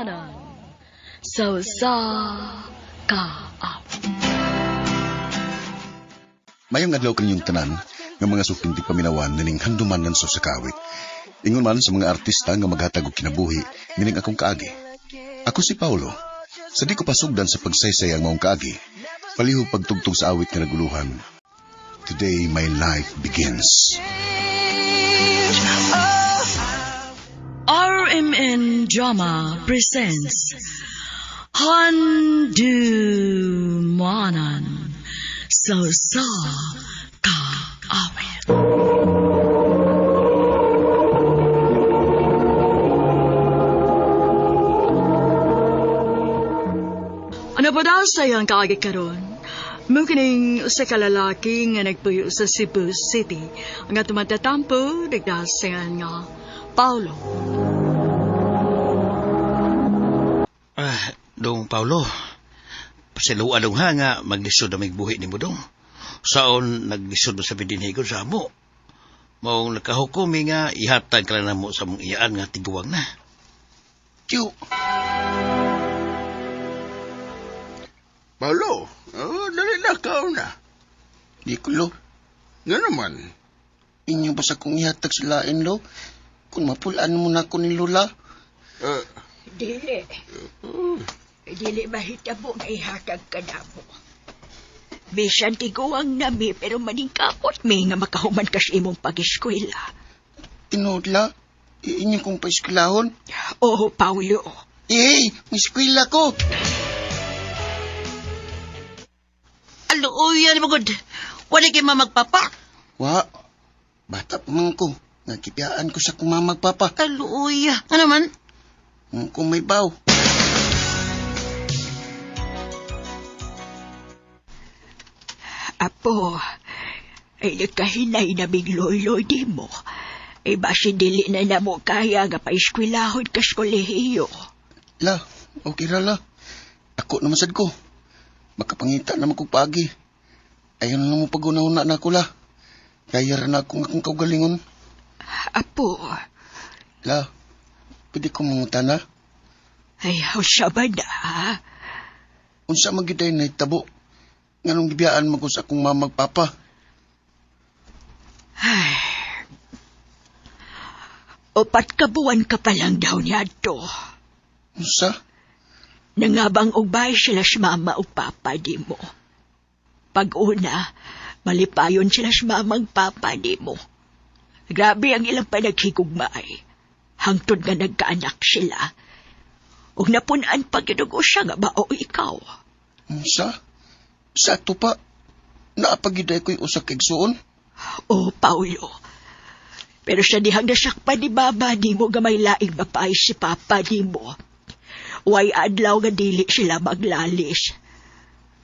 Handumanan sa usa ka awit. Mayong adlaw kaninyong tanan nga mga suking tigpaminawan nining handumanan sa usa ka awit. Ingon man sa mga artista nga maghatag og kinabuhi nining akong kaagi. Ako si Paulo. Sa di ko pasugdan sa pagsaysay ang maong kaagi, palihog pagtugtog sa awit nga naguluhan. Today my life begins. RMN Drama presents Handumanan sa usa ka awit. Ano pa daw sa iyang kaagi karon? Mukining usa ka lalaki nga nagpuyo sa Cebu City. Ang atong matatampo, nagdasingan nga Paulo. Ah, dong Paulo, pasiluan dong ha nga maglisod ang buhi ni mo dong. Saon naglisod mo sa bidinhigon sa amo. Maong nakahukom nga ihatag ka lang namo sa mong iyaan nga tiguang na. Tiyo, Paulo, oh, dali na ka na. di ko lo. Nga naman, Inyo ba sa kong ihatag sa lain lo? Kung mapulaan mo na ako ni Lola. Dili. Dili mahitabo nga ihatag ka namo. Bisan tiguang nami pero maningkamot mi nga makahuman ka sa imong pag-eskwela. Tinuod la, inyo kong paeskwelahon. Oo, Paulo. Eh, may eskwela ko. Aluoy, ano magod? Wala kay mamagpapa. Wa, bata pa man ko. Nagkipiyaan ko sa kong mamagpapa. Aluoy, ano man? Kung may baw. Apo, ay nagkahinay na bigloy-loy di mo. Ay basin dili na namo kaya nga paeskwelahon ka sa kolehiyo. La, okay ra la. Ako naman sad ko. Makapangita naman kong paagi. Ayaw na mo pag-una-una na ako la. Kaya ra na akong akong kaugalingon. Apo, La, pwede ko mangutana. ay usa ba na? Unsa man gyud ay nahitabo. Nganong gibiyaan man ko sa akong mamagpapa. Ay. 4 ka buwan ka pa lang daw niadto. Unsa? Nangabang ugbay sila sa mama o papa di mo. Pag-una, malipayon sila sa mamang papa di mo. Grabe ang ilang panaghigugmaay. Hangtod nga nagkaanak sila. Ug napun-an pa gyud og usa nga bao ikaw. Unsa? Sa ato pa, naapagiday ko'y usa ka igsuon? Oh, Paulo. Pero sa dihang nasakpan ni mama ni mo nga may laing babae si papa ni mo. Way adlaw nga dili sila maglalis.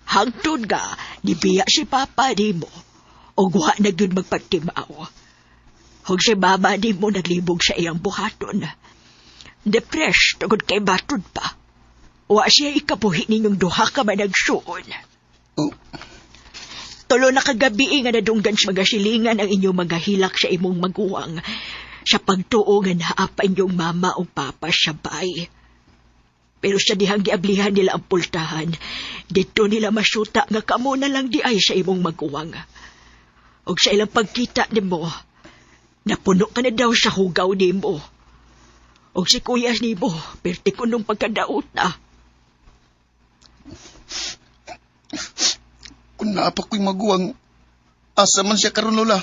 Hangtod nga, nibiya si papa ni mo. O wa na gyud magpagtimaw. Hug si mama ni mo naglibog sa iyang buhaton. Depressed, tungod kay matod pa. Wa siya ikabuhi ninyong duha ka managsuon. Oh. Tulo na kagabi nga nadunggan sa mga silingan ang inyong mga hilak sa imong maguwang. Sa pagtuo nga naa pa inyong mama o papa sa bay. Pero sa dihang giablihan nila ang pultahan, dito nila masuta nga kamo na lang di ay sa imong maguwang. Og sa ilang pagkita nimo, napuno ka na daw sa hugaw nimo. Og si kuya nimo, perti ko nung pagkadaot na. Kung naapa ko'y maguwang, asa man siya karon Lola?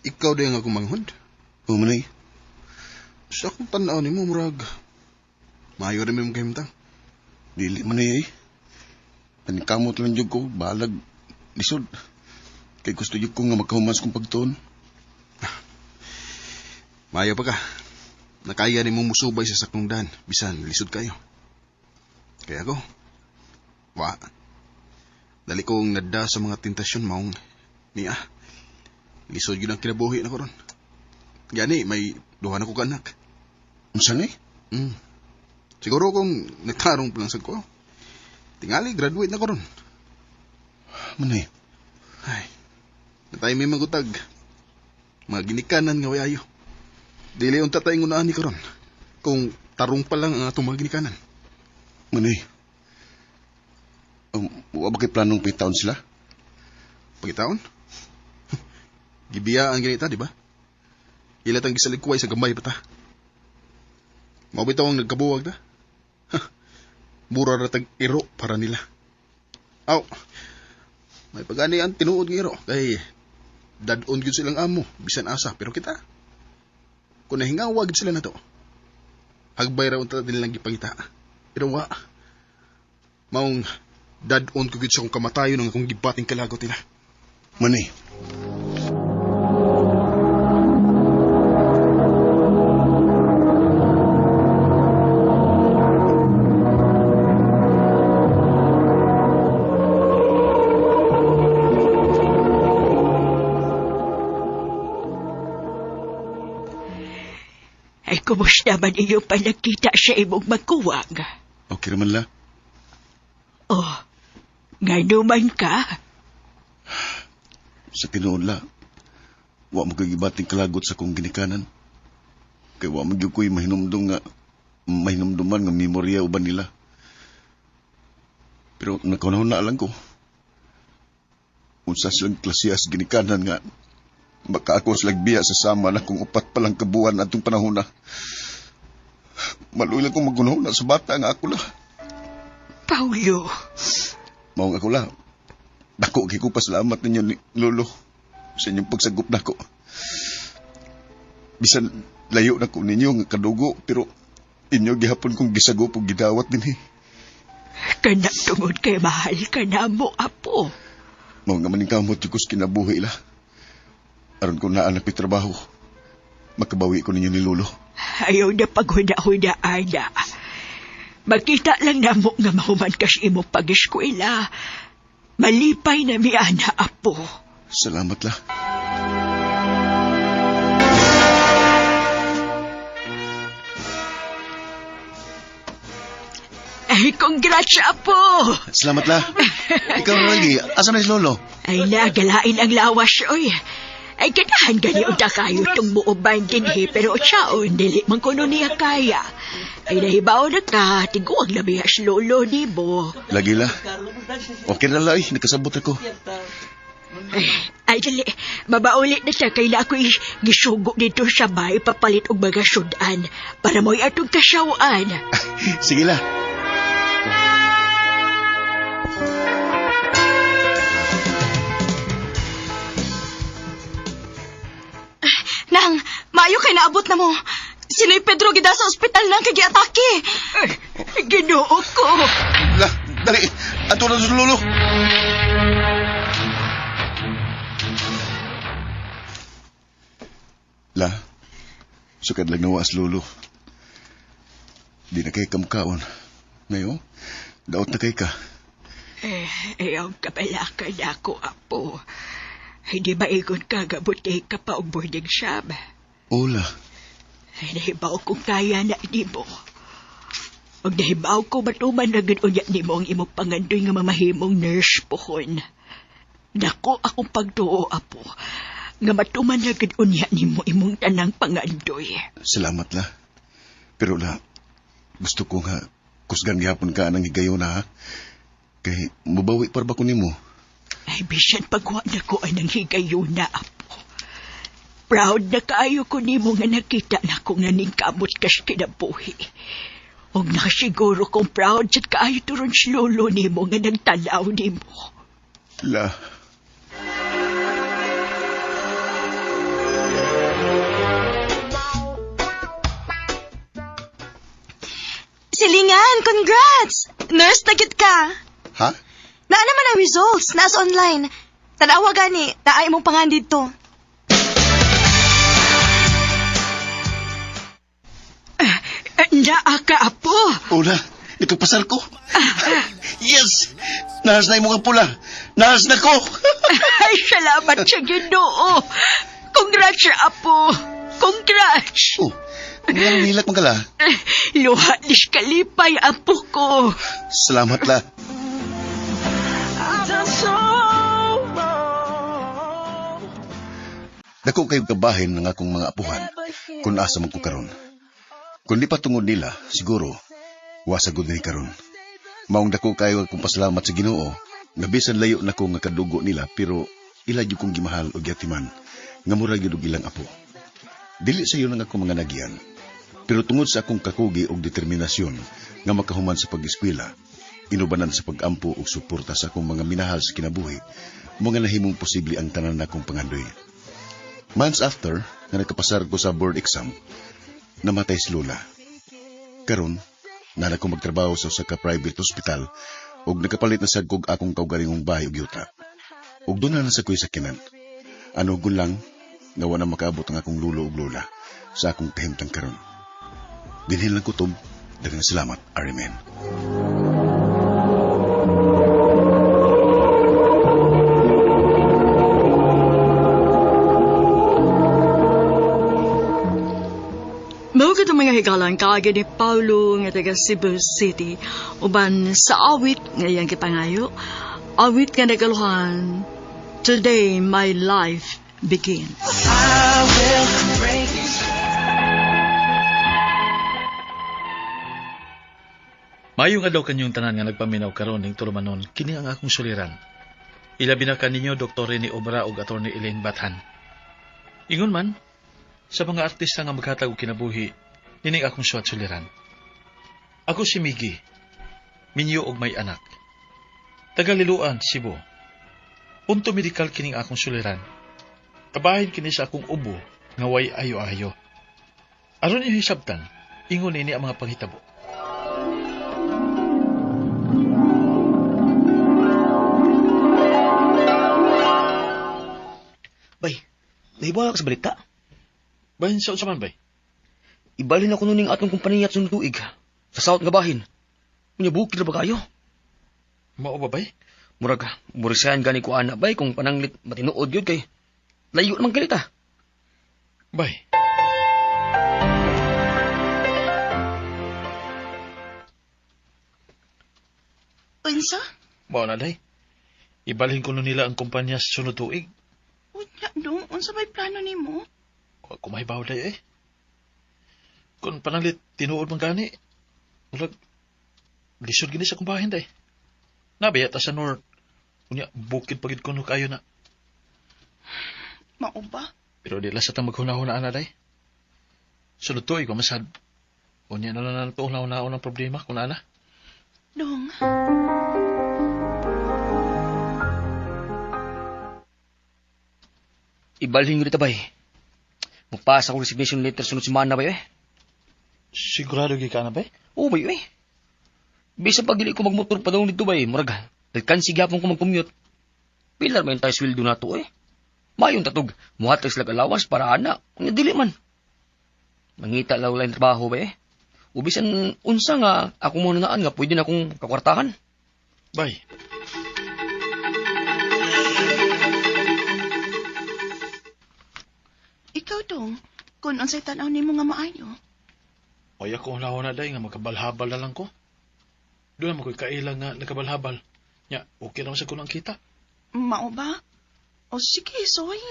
Ikaw din nga kumanghod. O manay, Sa akong tanaw ni mo, murag. Maayo rin mo kahimtang. Dili man eh. Paningkamot lang jud ko, balag, lisod. Kay gusto jud ko nga makahumas kong pagtuon. Maayo pa ka. Nakaya ni mo musubay sa sakong daan, bisan lisod kayo. Kaya ako, wa. Dali kong nadda sa mga tentasyon maong niya. Lisod yun ang kinabuhi na ko ron. Gani, may duha na ko kanak. Unsa ni? Siguro kung nagtarong pa lang sa ko. Tingali, graduate na ko ron. Manay. Ay, natay may magutag. Mga ginikanan nga wayayo. Dili unta ta ingon ani karon. Kung tarong pa lang ang atong mga ginikanan. Manoy, wa ba kay planong pitaon sila? Pagitaon? Gibiyaan ganita, di ba? Ila tang gisaligkway sa gamay pa ta. Mao bitaw ang nagkabuwag ta. Mura ra tag iro para nila. Aw, may pagani ang tinuod nga iro. Kay dadon gyud silang amo, bisan asa. Pero kita, kung nahingawa gyud sila na to, hagbay ra unta nilang gipangita. Pero wa, maong dadon ko gyud sa akong kamatayon ang akong gibating kalagot nila. Manoy, Ay, kumusta man iyong panagkita sa imong magkuwang? Okay naman la. Oh, ngano man ka? Sa tinuod la, wa mo kay gibating kalagot sa kong ginikanan. Kay wa mo gyud ko'y mahinumdum nga mahinumduman nga memorya uban nila. Pero nakaunahon na lang ko. Unsa silang klasiyas ginikanan nga baka ako silang biya sa sama na kung upat pa lang kabuan atong panahon na. Maluoy lang kong magunahon na sa bata nga ako la. Paulo. Maong ako la. Dako kay ko pasalamat ninyo ni Lolo sa inyong pagsagup nako. Bisan layo na ko ninyo nga kadugo pero inyo gihapon kong gisagop ug gidawat dinhi. Kana tungod kay mahal ka na mo, apo. Mao nga maning kamot jud ko sa kinabuhi la. Aron ko naa na ko'y trabaho, makabawi ko ninyo ni Lolo. Ayaw na paghuna-huna, ana. Magkita lang na mo nga mahuman ka sa imong pag-eskwela. Malipay na mi, ana, apo. Salamat la. Ay, congrats, apo! Salamat la. Ikaw, Rolly, asa na si Lolo? Ay, nagalain ang lawas, oy. Ay, ganahan gani unta kayo itong muuban din, he. Pero tsaon, dili man kuno niya kaya. Ay, nahibaw na ka, tiguang labi si Lolo ni mo. Lagi la. Okay na la, eh. Nakasabot ako. Ay, dali. Mabaulit na siya kay na ako'y gisugo dito sa bahay papalit og mga sudan para mo'y atong kasawaan. Sige la. Nang, maayo kay naabot na mo. Sinoy Pedro gida sa ospital nang kay giatake. Ay, Ginoo ko. La, dali. Ato na sa Lolo. La, sukad lang nawa as Lolo. Di na kay kamkaon. Ngayon, daot na kay ka. Eh, ayaw kabalakan ako, apo. Hindi maigon ka, gabuti ka pa og boarding shop. Ola. Ay, nahibaw kong kaya na nimo. Og nahibaw ko matuman na gud unya nimo ang imong pangandoy nga mamahimong nurse pohon. Dako akong pagtuo, apo, nga matuman na gud unya nimo imong tanang pangandoy. Salamat la. Pero la, gusto ko nga kusgan gihapon ka ng higayon ha. Kay mubawi par ba ko nimo? Ay, bisan pagwa na ko anang higayuna, apo. Proud na kaayo ko nimo nga nakita na kung naningkamot kas kinabuhi. Og nakasiguro kong proud sad kaayo turon si lolo nimo nga nagtalaw nimo. La. Silingan, congrats! Nurse na gid ka. Ha? Naa naman ang results, naas online. Tanawa gani, naa imong pangan didto. Naa ka, apo. Ola, nakapasar ko. Yes! Nahas na imong pula. Nahas na ko. Ay, salamat sa Ginoo. Congrats, apo. Congrats. Oh, ang hilak man kala. Luha nis kalipay, apo ko. Salamat la. Dako kayo kabahin ng akong mga apuhan. Kung asa man ko karon. Kung di pa tungod nila, siguro, wasa gud ni karon. Maong dako kayo akong pasalamat sa Ginoo, nga bisan layo na ko nga kadugo nila, pero ila gyud kong gimahal og giatiman, nga mura gyud og ilang apo. Dili sayo nang ako mga nagyan, pero tungod sa akong kakugi og determinasyon nga makahuman sa pag-eskwela, inubanan sa pag-ampo og suporta sa akong mga minahal sa kinabuhi, mga nahimong posible ang tanan nakong pangandoy. Months after, nga nakapasar ko sa board exam, namatay si Lola. Karon, nana ko magtrabaho sa usa ka private hospital ug nakapalit na sad kog akong kaugalingong bahay ug yuta. Ug doon na sa ko'y sakinan. Ano gun lang, nga wa na makaabot ang akong lulo ug lola sa akong kahimtang karon. Dinhin lang kutob, daghang salamat, Arimen. Mao kadtong mga higalang kaagi ni Paulo nga taga Cebu City uban sa awit nga iyang gipangayo, awit nga nagaluhan, Today My Life Begins. Maayong adlaw kanyong tanan nga nagpaminaw karon ning tulumanon, kini ang akong suliran. Ilabi na kaninyo Dr. Rene Obra ug Attorney Elaine Bathan. Ingon man, sa mga artista nga maghatag og kinabuhi, nining akong suwat suliran. Ako si Miggy, minyo og may anak. Taga Liloan, Cebu. Punto medikal kining akong suliran. Kabahin kini sa akong ubo nga way ayo-ayo. Aron inyo hisabtan, ingon ini ang mga panghitabo. Bay, nahibaw ka sa balita. Bahin sa unsa man bay? Ibalhin ako nun ning atong kompanya at sunod tuig. Sa South nga bahin. Unya bukid na ba kayo? Mao ba bay? Murag, murisayan gani ko ana bay kung pananglit matinuod yun kay layo naman kalita. Bay. Unsa? Mao na day. Ibalhin ko nun nila ang kumpanya sa sunod tuig. Unya, dong, unsa may plano nimo? Wa ko mahibaw day eh. Kung pananglit tinuod man gani, murag lisod gini sa kumbahin day. Nabaya ta sa north. Unya bukid pagid kuno kayo na. Mao ba? Pero di lang sa tang maghuna-huna ana day. Sunod tuig pa masad. Unya na lang nato una-una ang problema kung ana. Dong. Ibalhin ko dito bay. Mupasa ko resignation letter sunod semana bay eh. Sigurado gyud ka na bay? Oo bay eh. Bisan pag dili ko magmotor pa daw dito bay, murag nagkansi gyapon ko mag-commute. Pilar man tayo sweldo na to eh. Mayon tatog, muhatag sila allowance para ana, unya dili man. Mangita law lang trabaho ba eh. Ubisan unsa nga ako mo naan nga pwede na akong kakwartahan. Bay. Ikaw, dong, kung unsay tan-aw nimo nga maayo. Oy, ako una-una day nga magkabalhabal na lang ko. Doon naman ko'y kailang nga nagkabalhabal. Nya, okay naman sa kuno ang kita. Mao ba? O sige, soy.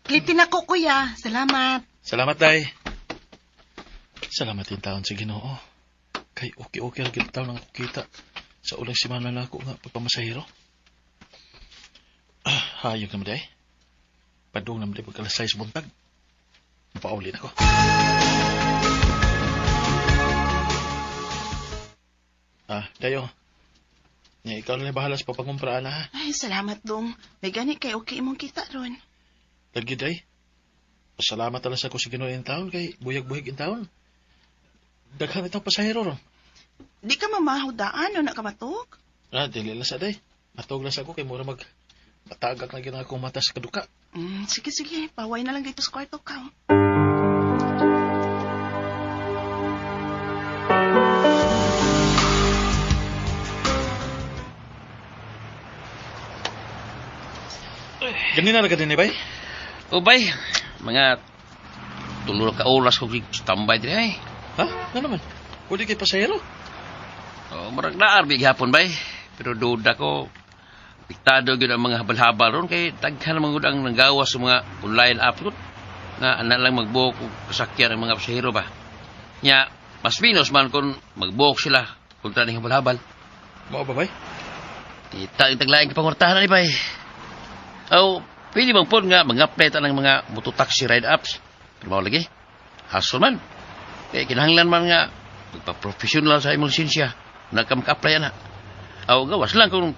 Klitin ako, kuya. Salamat. Salamat, day. Salamat din taon sa Ginoo. Kay okay-okay ang taon ang ako kita sa ulang simana na ako nga pagpamasahero. Ah, hayag naman day. Padung naman day pagka alas 6 buntag. Mapauli na ko. Ah, dayo. Nya, ikaw na lang bahala sa papangumpra na ha. Ay, salamat, dong. May gani kay okay imong kita ron. Lagi day. Pasalamat na lang sa ko sa Ginoo in taon kay buyag-buyag in taon. Daghan itong pasahero ron. Di ka mamahaw daan o na ka matug? Ah, dili lang sa day. Matog lang sa ako kay mura mag matagak na gyud ang akong mata sa kaduka. Sige, sige. Paway na lang dito sa kwarto ka. Ganina ra ka din eh, bay? O bay, mga tulo ka oras ko tambay diri ay. Ha? Ano naman? Pwede kay pasahero? O, murag naar big hapon bay. Pero duda ko Apektado gyud ang mga habal-habal ron kay daghan man gud ang nanggawas sa mga online app gud nga ana lang magbuok og kasakyan ang mga pasahero ba. Nya, mas minus man kung magbuok sila kontra ning habal-habal. Mao ba, bay? Kita yung taglaing kapangwartahan ni bay. Aw, pwede bang po nga mga-apply ta ng mga mototaxi ride apps. Pero mao lagi, hassle man. Kaya kinahanglan man nga magpa-professional sa imong lisensya. Na ka maka-apply na. Aw, gawas lang kung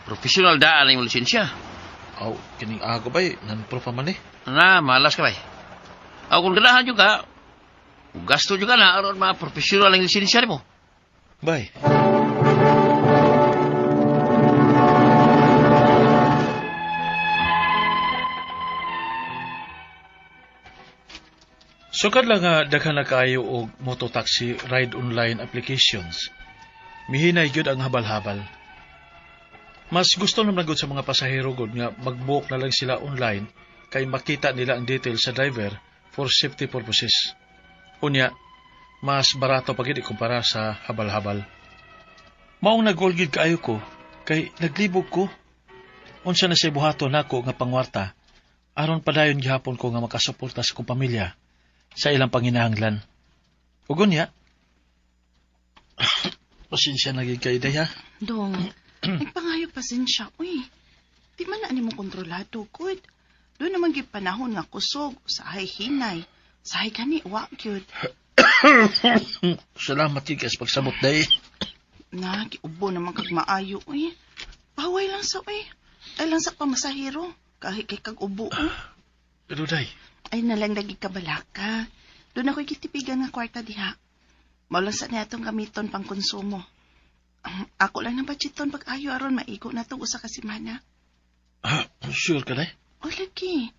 professional daan ang imong lisensya. Aw, kining ako, bay, non-pro pa man eh. Na, malas ka bay. Aw, kung ganahan jud ka, gasto jud ka na aron ma-professional ang lisensya nimo. Bay. Sukad lang nga daghan na kaayo og mototaxi ride online applications. Mihinay gyud ang habal-habal. Mas gusto naman gud sa mga pasahero gud nga mag-book na lang sila online kay makita nila ang details sa driver for safety purposes. Unya, mas barato pa gid ikumpara sa habal-habal. Maong nag-goal gid kaayo ko kay naglibog ko. Unsa na say buhaton nako nga pangwarta aron padayon gihapon ko nga makasuporta sa akong pamilya sa ilang panginahanglan. Ug unya, pasensya na gid kay day ha. Dong, nagpangayo pasensya. Uy, di man na mo kontrolado, good. Doon naman gyud panahon nga kusog, usahay hinay. Usahay gani, wa gyud. Salamat gid kay sa pagsabot day. Na, giubo naman kag maayo, uy. Paway lang sa, uy. Ay lang sa pamasahero. Kahit kay kag ubo, uy. Pero day, Ay nalang lagi kabalaka. Doon ako'y kitipigan nga kwarta diha. Maulang sa niya itong gamiton pang konsumo. Ako lang ng budgeton pag ayo aron maigo na itong usa ka semana. sure ka day? O lagi.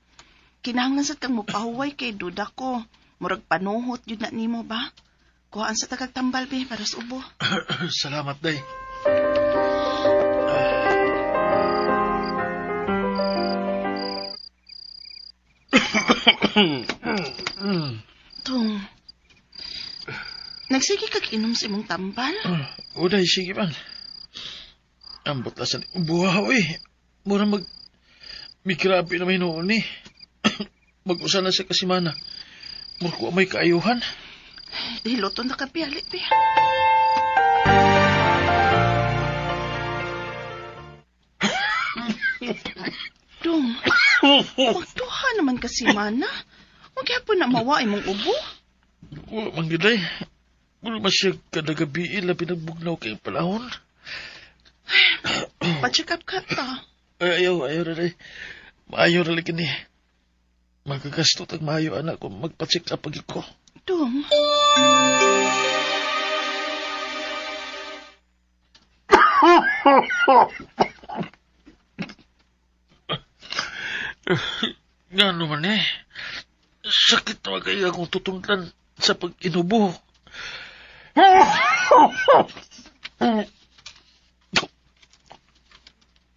Kinahanglan sad kang mopahuway kay duda ko. Murag panuhot yun na nimo ba? Kuhaan sa tagag tambal be para sa ubo. Salamat day. Tung. Nagsige kag inom sa imong tambal? Uday, sige man. Ambot la sa buha, uy. Mura mag... May grabe na may noon eh. Mag-usa na siya kasimana. Mura ko may kaayuhan. Diluto na ka piyali, be. Dong, magduha naman kasi mana. Huwag po na mawa imong ubo. Wala man gid ay. Wala man siya kada gabi labi nagbugnaw kay panahon. Pa-check up ka ta. Ay, ayaw, ayaw rin ay. Maayo rin kini. Magagasto tag maayo anak kung magpa-check up pag ko. Dong. Nga naman eh. Sakit naman kayo akong tutunglan sa pag-inubo.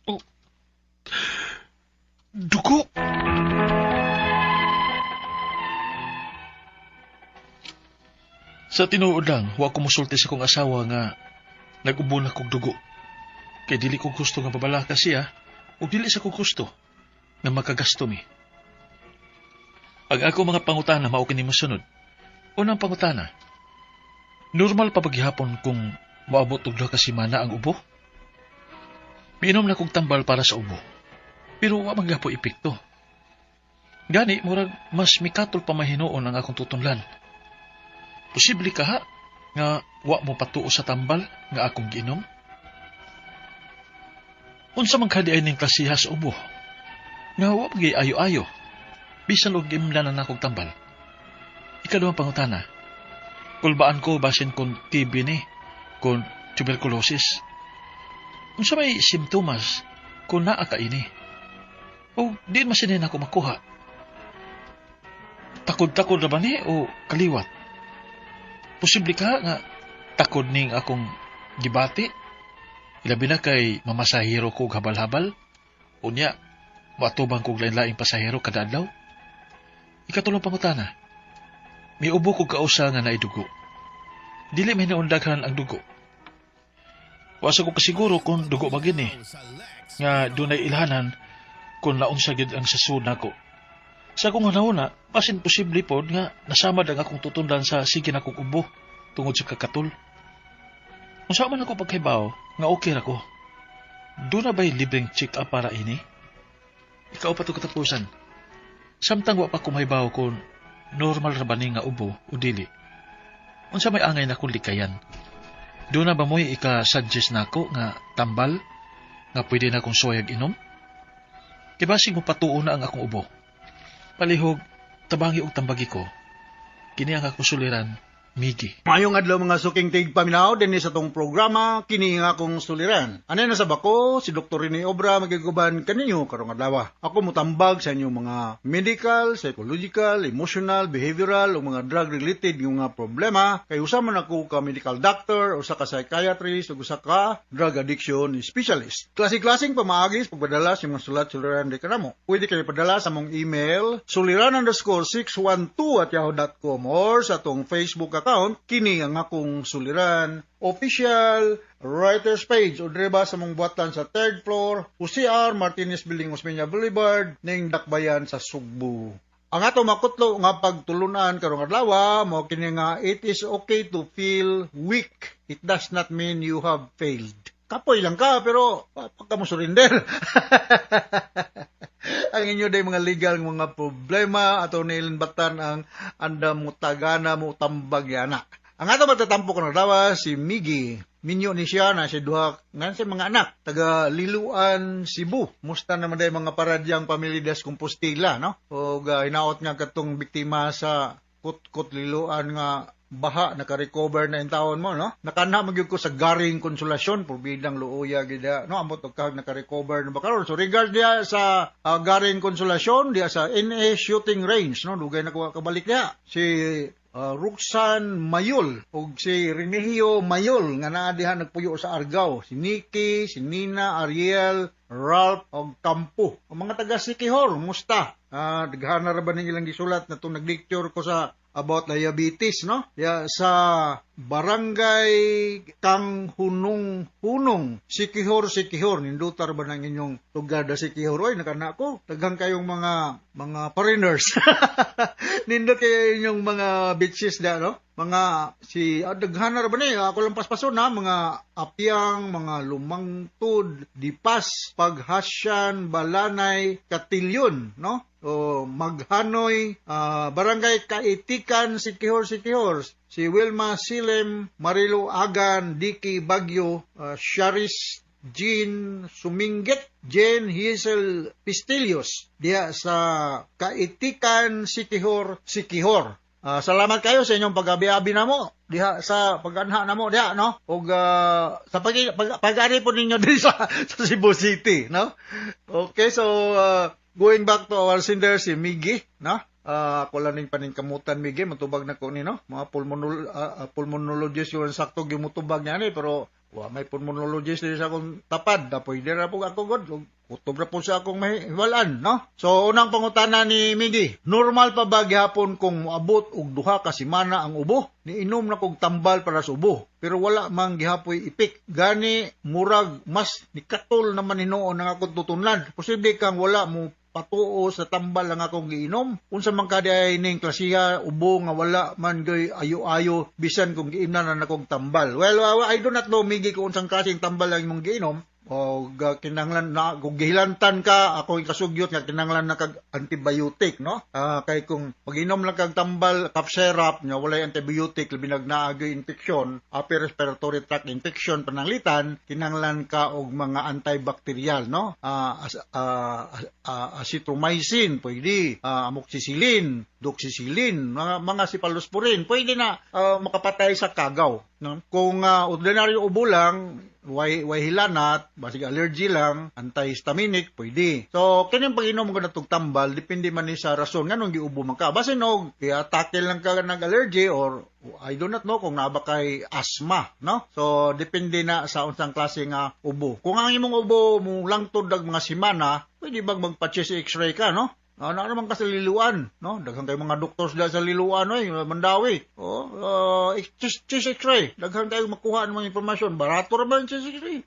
Oh. Dugo! Sa tinuod lang, wa ko musulti sa kong asawa nga nag-ubo na kog dugo. Kay dili ko gusto nga babalaka siya ug dili sa ko gusto nga makagasto mi. Ang ako mga pangutana mao kini mosunod. Unang pangutana, normal pa ba gihapon kung moabot og duha ka semana ang ubo? Miinom na kog tambal para sa ubo, pero wa man gyapon epekto. Gani, murag mas mikatol pa mahinuon ang akong tutunlan. Posible ka ha, nga wa mo patuo sa tambal nga akong giinom? Unsa man kadi ay ning klasiha sa ubo? Nga wa pagay ayo-ayo. Bisan og gimla na nakog tambal. Ikaduhang pangutana. Kulbaan ko basin kon TB ni, kon tuberculosis. Unsa may simptomas kung naa ka ini? O di masinin ako makuha. Takod-takod na ba ni o kaliwat? Posible ka nga takod ning akong gibati? Ilabi na kay mamasahero ko og habal-habal? Unya, matubang kog lain-laing pasahero kada adlaw? Ikatulong pangutana, may ubo kog kausa nga naidugo. Dili may naundaghan ang dugo. Wa sa ko kasiguro kung dugo ba gini nga dunay ilhanan kung naunsa gyud ang sasud nako. Sa akong hunahuna, basin posible pod nga nasamad ang akong tutundan sa sige nakong ubo tungod sa kakatul. Unsa man ako pagkahibaw nga okay ra ko. Duna ba'y libreng check-up para ini? Ikaupat ug katapusan. Samtang wa pa ko mahibaw kung normal ra ba ni nga ubo o dili, unsa may angay na kong likayan? Duna ba mo'y ika-suggest nako nga tambal nga pwede na akong suwayag inom? Kay basig mo patuo na ang akong ubo. Palihog, tabangi og tambagi ko. Kini ang akong suliran, Miggy. Maayong adlaw, mga suking tigpaminaw, dinhi sa atong programa "Kini nga akong suliran". Anay na sa bako si Dr. Rene Obra, magiguban kaninyo karong adlaw. Ako mutambag sa inyong mga medical, psychological, emotional, behavioral o mga drug related yung mga problema kay usa man ako ka medical doctor, usa ka psychiatrist ug usa ka drug addiction specialist. Klase-klaseng pamaagi sa pagpadala sa mga sulat suliran di kanamo. Pwede kayo padala sa among email suliran_612@yahoo.com or sa atong Facebook account, "Kini ang akong suliran official writers page", o dire ba sa mong buhatan sa third floor, UCR Martinez Building, Osmeña Boulevard, ning Dakbayan sa Sugbo. Ang ato makutlo nga pagtulunan karong adlaw mao kini nga "It is okay to feel weak. It does not mean you have failed." Kapoy lang ka pero pagka mo surrender. Ang inyo day mga legal mga problema, ato nilinbatan ang andam mo tagana mo tambag yana. Ang ato matatampo karong adlaw si Miggy. Minyo ni siya na si duha nga sa mga anak taga Liluan, Cebu. Musta naman day mga paradyang pamilya des Compostela, no? O hinaot nga katong biktima sa Kutkot Liluan nga baha, naka-recover na intawon mo, no? Nakanha magyud ko sa Garing Konsolasyon, purbidang luoya gid, no? Ambot og kag naka-recover na ba karon. So regard diya sa Garing Konsolasyon, diya sa NA Shooting Range, no? Dugay na ko kabalik diya. Si Roxanne Mayol ug si Remigio Mayol nga naa diha nagpuyo sa Argao. Si Nikki, si Nina, Ariel, Ralph ug Campo. Ang mga taga Siquijor, musta? Daghan na ra ba ning ilang gisulat na itong nag-lecture ko sa about diabetes, no? Ya, sa Barangay Kang Hunong Hunong, Siquijor, Siquijor, nindutar ba ng inyong lugar da Siquijor? Oy, nakana ko. Daghang kayong mga foreigners. Nindot kayo inyong mga beaches da, no? Mga si daghan na ra ba ni? Ako lang paspason na mga Apyang, mga Lumangtod, Dipas, Paghasyan, Balanay, Katilyon, no? O Maghanoy, Barangay Kaitikan, Siquijor, Siquijor, si Wilma Silem, Marilo Agan, Diki Bagyo, Sharis Jean Suminggit, Jane Hazel Pistilios, diha sa Kaitikan, Siquijor, Siquijor. Salamat kayo sa inyong pag-abi-abi na mo diha sa pag-anha na mo diha, no? Ug sa pag-ari po ninyo diri sa Cebu City, no? Okay, so going back to our sender, si Miggy, no? Ako lang ning paningkamutan, Miggy, matubag na ko ni, no? Mga pulmonologist yung sakto gyud mutubag niya ni, pero wa may pulmonologist diri sa akong tapad da pwede ra po ako god. Kutob ra po sa akong mahiwalan, no? So unang pangutana ni Miggy, normal pa ba gihapon kung moabot og 2 ka semana ang ubo? Niinom na kog tambal para sa ubo, pero wala man gihapoy epek. Gani murag mas nikatol naman hinuon ang akong tutunlan. Posible kang wala mo patuo sa tambal ang akong giinom? Unsa man ka diay ning klasiha ubo nga wala man goy ayo-ayo bisan kung giimnan na nakong tambal? Well, I do not know, Miggy, kung unsang klaseng tambal ang imong giinom o kinahanglan na kung gihilantan ka, ako kasugyot nga kinahanglan na kag antibiotic, no? Kay kung pag-inom lang kag tambal, cough syrup nga walay antibiotic, labi nag naa gyud infection, upper respiratory tract infection pananglitan, kinahanglan ka og mga antibacterial, no? Azithromycin pwede, amoxicillin, doxycycline, mga cephalosporin pwede na makapatay sa kagaw, no? Kung ordinaryo ubo lang, way hilanat, basig allergy lang, antihistaminic, pwede. So, kining pag-inom mo natug tambal, depende man ni sa rason nganong giubo man ka. Basin og i-atake lang ka nag-allergy or I do not know kung naa ba kay asthma, no? So, depende na sa unsang klase nga ubo. Kung ang imong ubo mo langtod og mga semana, pwede bang magpa-chest x-ray ka, no? Naa naman ka sa Liloan, no? Daghan kay mga doctors diha sa Liloan oy, Mandaue. Oh, chest x-ray. Daghan kayo makuha ng mga impormasyon. Barato ra ba ang chest x-ray?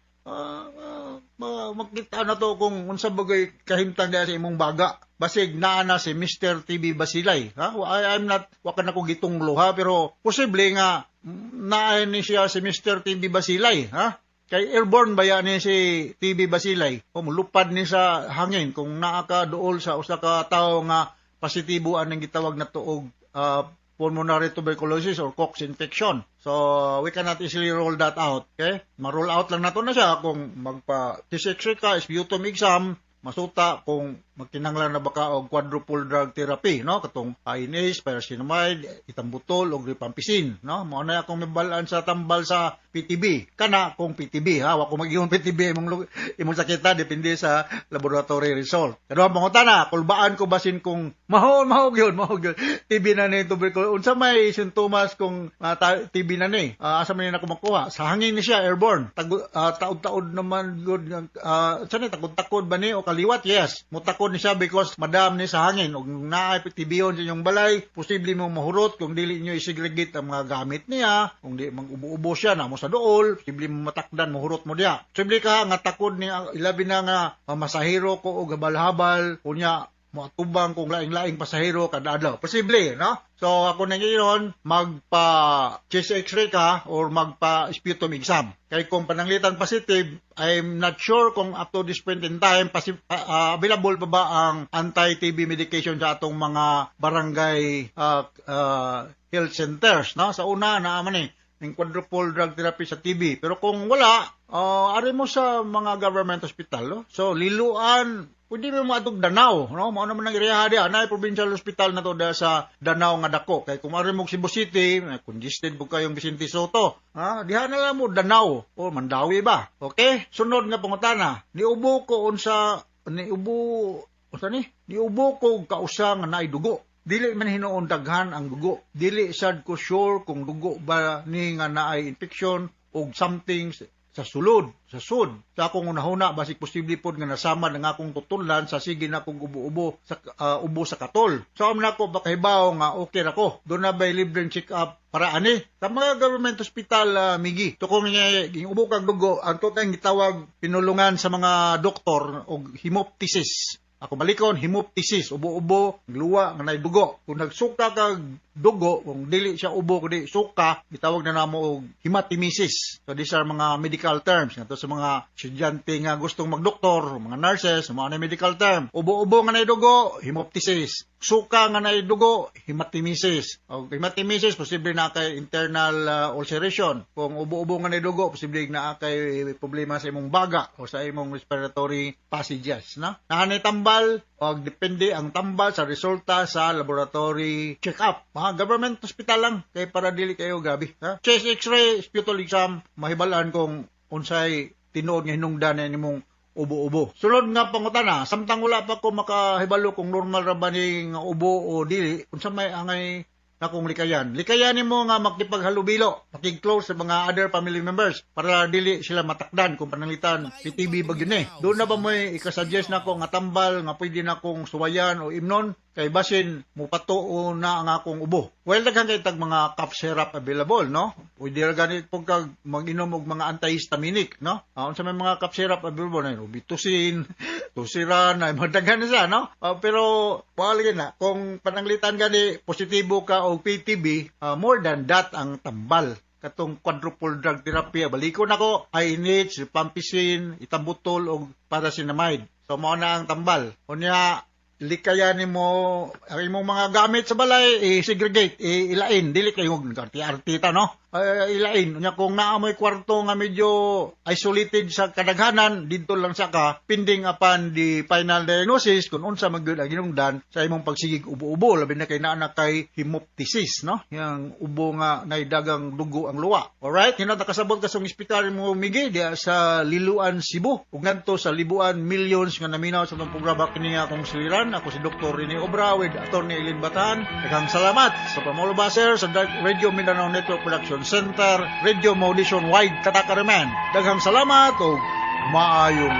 Makita na to kung unsa bagay kahimtang diha sa imong baga. Basig naa na si Mr. TB Basilay. Ha? I'm not, wa ka na ko gitunglo ha, pero posible nga naa ni siya si Mr. TB Basilay, ha? Kay airborne ba yan ni si TB Basilay? O mulupad ni sa hangin kung naa ka duol sa usa ka tawo nga positibo anang gitawag na tuog pulmonary tuberculosis or Koch infection. So, we cannot easily rule that out. Okay? Ma-rule out lang nato na siya kung magpa chest x-ray ka, sputum exam, masuta kung magkinahanglan na ba ka og quadruple drug therapy, no? Katong INH, pyrazinamide, ethambutol og rifampicin, no? Mao na akong mibalaan sa tambal sa PTB. Kana kung PTB ha, wa ko mag-ingon PTB imong sakita, depende sa laboratory result. Pero ang pangutana, kulbaan ko basin kung maho maho gyud, maho gyud TB na ni tuberculosis. Unsa may sintomas kung TB na ni? Asa man ni nako makuha? Sa hangin ni siya, airborne. Taod-taod naman gud, sa ni takod-takod ba ni o kaliwat? Yes, mutakod ni siya because madam ni sa hangin. Og naay PTB sa inyong balay, posible mo mahurot kung dili niyo i-segregate ang mga gamit niya, kung di mag-ubo-ubo siya na mo sa duol, posible mo matakdan, mahurot mo diya. Posible ka nga takod ni ilabi na nga masahero ko og habal-habal, kunya moatubang kung laing-laing pasahero kada adlaw. Posible, no? So ako nang ingon, magpa chest x-ray ka or magpa sputum exam. Kay kung pananglitan positive, I'm not sure kung up to this point in time available pa ba ang anti-TB medication sa atong mga barangay health centers, no? Sa una naa man eh ning quadruple drug therapy sa TB. Pero kung wala, ari mo sa mga government hospital, no? So Liloan, pwede mo maadtog Danao, no? Mao naman ang area diha, naay provincial hospital na to da sa Danao nga dako. Kay kung ari mo Cebu City, congested po kayong Vicente Sotto. Ha, diha na lang mo Danao o Mandaue ba. Okay? Sunod nga pangutana, niubo ko unsa niubo unsa ni? Niubo ko kausa nga naay dugo. Dili man hinuon daghan ang dugo. Dili sad ko sure kung dugo ba ni nga naay infection og something sa sulod, sa sud. Sa akong unahuna, basig posible pod nga nasamad ang akong tutunlan sa sige na kong ubo-ubo sa ubo sa katol. So am nako bakahibaw nga okay ra ko. Doon na ba'y libreng check-up para ani sa mga government hospital, Migi. So kung ubo kag dugo, ang totang gitawag pinulungan sa mga doktor og hemoptysis. Ako balikon, hemoptysis, ubo-ubo, luwa nga naay dugo. Kung nagsuka kag dugo, kung dili siya ubo kundi suka, gitawag na namo og hematemesis. So these are mga medical terms ngadto sa mga estudyante nga gustong magdoktor, mga nurses, mga medical term. Ubo-ubo nga naay dugo, hemoptysis. Suka nga naay dugo, hematemesis. Og hematemesis posible na kay internal ulceration. Kung ubo-ubo nga naay dugo, posible na kay problema sa imong baga o sa imong respiratory passages, no? Naanay tambal, og depende ang tambal sa resulta sa laboratory check-up. Mga government hospital lang kay para dili kayo gabi, ha? Chest x-ray, sputum exam, mahibalaan kung unsay tinuod nga hinungdan na nimong ubo-ubo. Sulod nga pangutana, samtang wala pa ko makahibalo kung normal ra ba ni nga ubo o dili, unsa may angay nakong likayan? Likayan nimo nga makipaghalubilo, makig-close sa mga other family members para dili sila matakdan kung pananglitan PTB ba gyud ni. Doon na ba mo'y ikasuggest nako nga tambal nga pwede na kong suwayan o imnon kay basin mupatuo na ang akong ubo? Well, daghan kay tag mga cough syrup available, no? Pwede ra ganit pud kag mag-inom og mga antihistaminic, no? Unsa may mga cough syrup available na Robitussin, Tuseran, ay mga daghan na siya, no? Pero wala lagi na kung pananglitan gani positibo ka og PTB, more than that ang tambal katong quadruple drug therapy. Balikon nako, INH, rifampicin, ethambutol og pyrazinamide. So mao na ang tambal. Unya likayan nimo ang imong mga gamit sa balay, i-segregate, ilain, dili kayo arti-arti ta, no? Ilain. Unya kung naa mo'y kwarto nga medyo isolated sa kadaghanan, didto lang sa ka pending upon the final diagnosis kung unsa man gyud ang hinungdan sa imong pagsigig ubo-ubo, labi na kay naa na kay hemoptysis, no? Yang ubo nga naidagang dugo ang luwa. Alright, hinot nakasabot ka sa ospital mo, Migi, diya sa Liloan, Cebu, ug ngadto sa Libuan millions nga naminaw sa atong programa. Kini nga akong suliran. Ako si Dr. Rene Obra with Atty. Eileen Batan. Daghang salamat sa Pamolo Baser sa Radio Mindanao Network Production Center, Radio Maudicion Wide Katakaraman. Daghang salamat ug maayong